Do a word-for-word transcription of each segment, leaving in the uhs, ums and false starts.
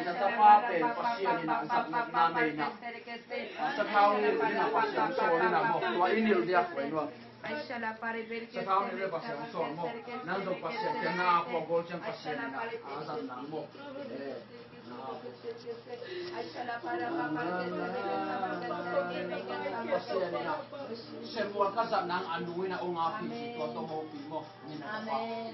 Na tapa pen Pasian in a zat nop na mei na. A sathau nilh ding a Pasian sawl in a maw, tua i nilh diak tua in ua. Sathau nilh ding a Pasian sawl maw. Nang zong Pasian kiang na a pua gol ciang Pasian in a, a zat nang maw. Eh. Pasian in a, Samuel ka zat nang a nu in a ong a pi tua tawh hopih maw. Amen.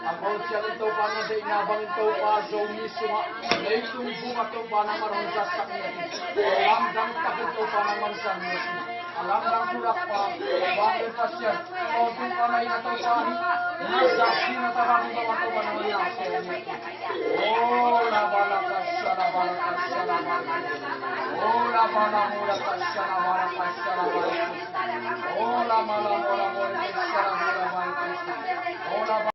A gol ciangin Topa na deihna bangin Topa Zomi sungah leitung bungah Topa nangman hong zatsak ni. Lamdang takin Topa nangman zang ni. A lamdang thulak pa, vanglian Pasian, tawntung pa na hi a Topa hi. Na zat ding na tapa ding Topa, Topa nangman na seh ni. Oh, la ba la ka sha la ba la ka sha la ba la. Oh, la ba la mo la ka sha la ba la ka sha la ba la. Oh, la ma la mo la mo la ka sha la ba la ba la ka sha. Oh, la ba